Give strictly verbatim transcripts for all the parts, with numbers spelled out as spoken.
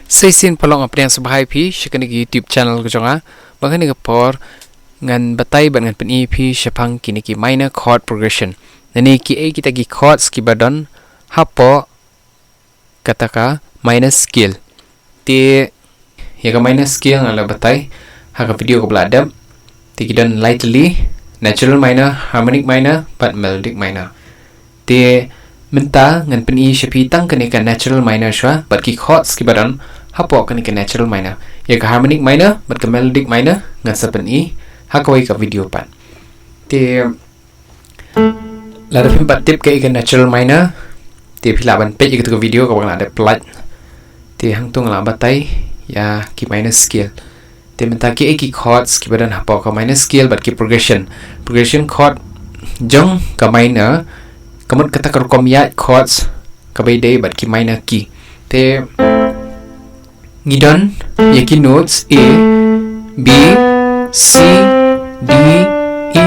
Sa shisien paralok, nga pdiang sngewbha ïa phi sha kane ka YouTube channel ka jong nga. Ba ha kane ka por ngan batai bad ngan pyni ïa phi shaphang kine ki minor chord progression. Lane kiei kita ki chords kiba don hapoh kata ka minor scale. Te ïa ka minor scale nga la batai ha ka video kaba la dep. Te ki don lai tylli: natural minor, harmonic minor bad melodic minor. Te mynta ngan pyni sha phi tang kane ka natural minor shuwa bad ki chords kiba don hapoh kane ka natural minor. Ïa ka harmonic minor bad ka melodic minor ngan sa pyni ha kawei ka video pat. Te lada phim pat tip kaei ka natural minor, te phi lah ban peit ïa katu ka video kaba nga la dep pynlait. Te hangto nga la batai ïa ki minor scale. Te mynta kiei ki chords kiba don hapoh ka minor scale bad ki progression. Progression chord jong ka minor ka mut kata ka rukom ïaid chords kaba ïadei bad ki minor key. Te ngi don ïa ki notes A, B, C, D, E,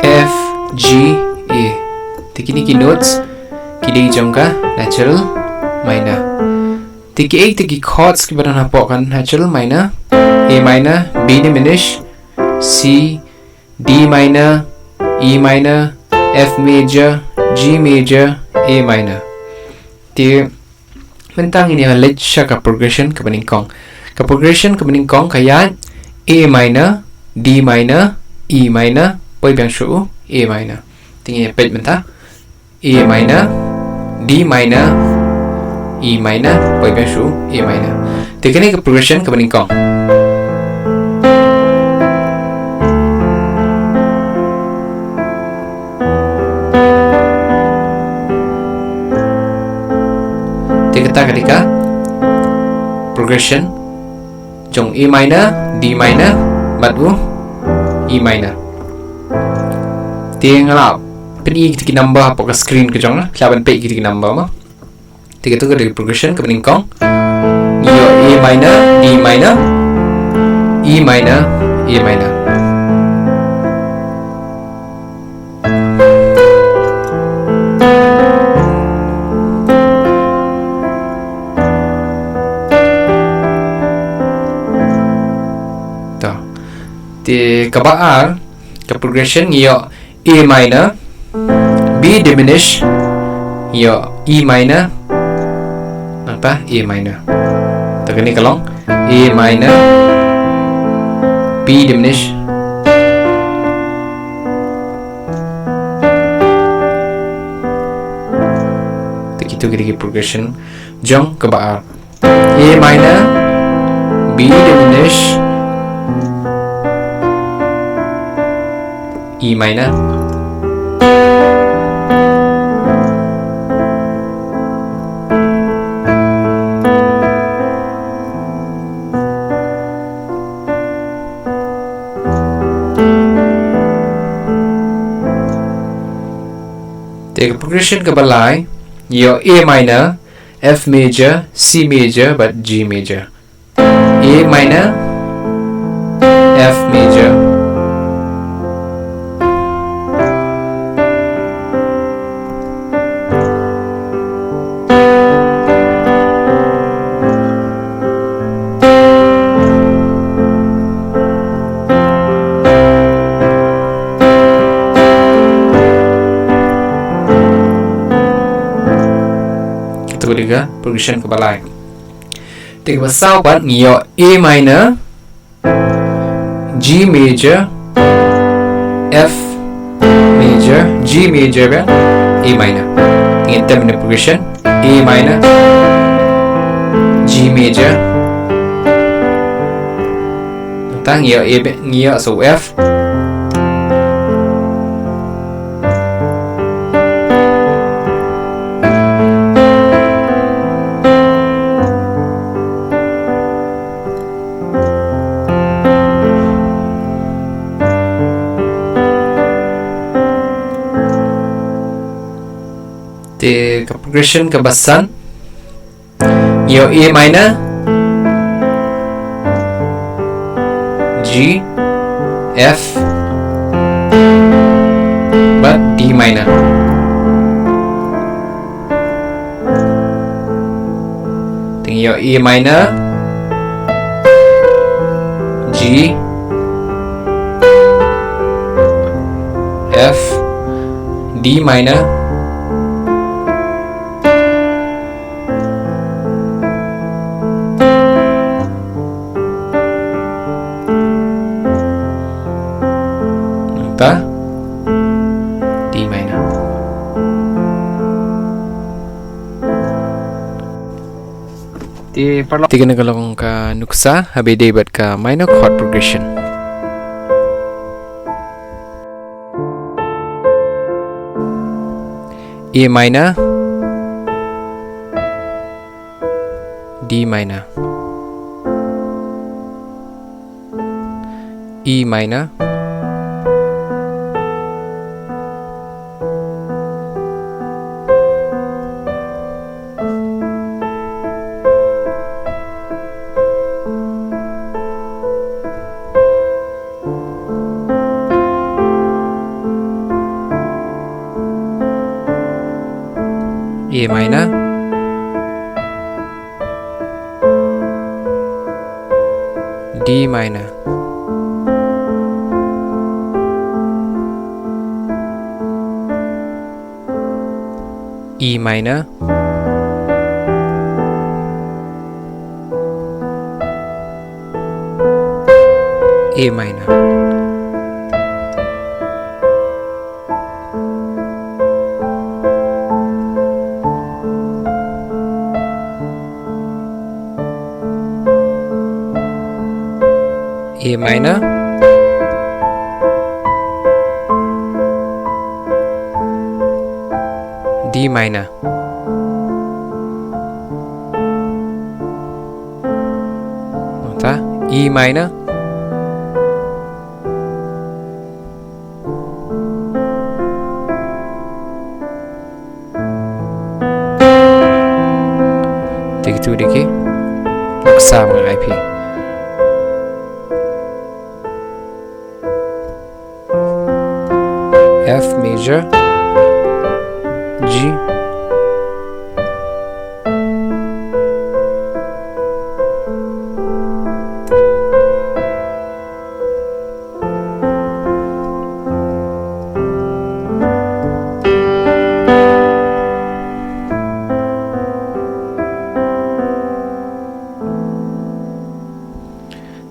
F, G, A. Te kine ki notes ki dei jong ka natural minor. Te kiei te ki chords kiba don hapoh ka natural minor? A minor, B diminished, C, D minor, E minor, F major, G major, A minor. Te mynta ngin ïa leit sha ka progression kaba nyngkong. Ka progression kaba nyngkong ka ïaid A minor, D minor, E minor, poi biang shuh A minor. Te ngin ïa peit mynta. A minor, D minor, E minor, poi biang shuh A minor. Te kane ka progression kaba nyngkong. Te kata ka dei ka progression jong A minor, D minor bad u E minor. Te nga la pyni ïa kita ki number hapoh ka screen ka jong nga, phi lah ban peit ïa kita ki number mo. Te kata ka dei ka progression kaba nyngkong. Ngi ïoh A minor, D minor, E minor, A minor. To. Te kaba ar ka progression ngi ïoh A minor, B diminished, ïoh E minor, nangta A minor. Te kane ka long A minor, B diminished. Te kitu ki dei ki progression jong kaba ar. A minor, B diminished, E minor. Te ka progression kaba lai, ïoh A minor, F major, C major bad G major. A minor, F major. Kata ka dei ka progression kaba lai. Te kaba saw pat ngi ïoh A minor, G major, F major, G major bad A minor. Ngi tem ne progression A minor, G major. Tang ngi ïoh A, ngi ïoh sa u F. Te ka progression kaba san. Ïoh A minor, G, F, bad D minor. Te ïoh A minor, G, F, D minor. Nangta D minor. Te paralok, te kane ka long ka nuksa haba ïadei bad ka minor chord progression. A minor, D minor, E minor, A minor, D minor, E minor, A minor. A minor, D minor. Nangta E minor, te kito ki dei ki nuksa ba nga ai phi. F major, G.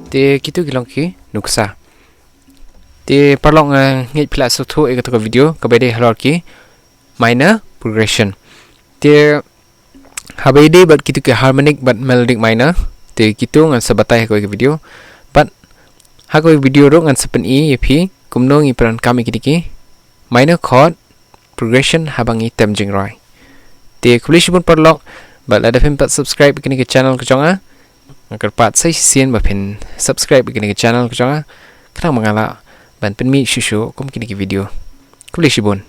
Te kito ki long ki nuksa. Te paralok, nga ngeit phi la sngewthuh ïa kato ka video kaba ïadei halor ki minor progression. Te haba ïadei bad kito ki harmonic bad melodic minor, te kito ngan sa batai ha kawei ka video. Bad ha kawei ka video ruh ngan sa pyni ïa phi kumno ngin pyndonkam ïa kito ki minor chord progression haba ngi tem jingrwai. Te khublei shibun paralok, bad lada phim pat subscribe ïa kane ka channel ka jong nga, nga kyrpad sa shisien ba phin subscribe ïa kane ka channel ka jong nga, khnang ba nga lah ban pynmih shuh shuh kum kine ki video. Khublei shibun.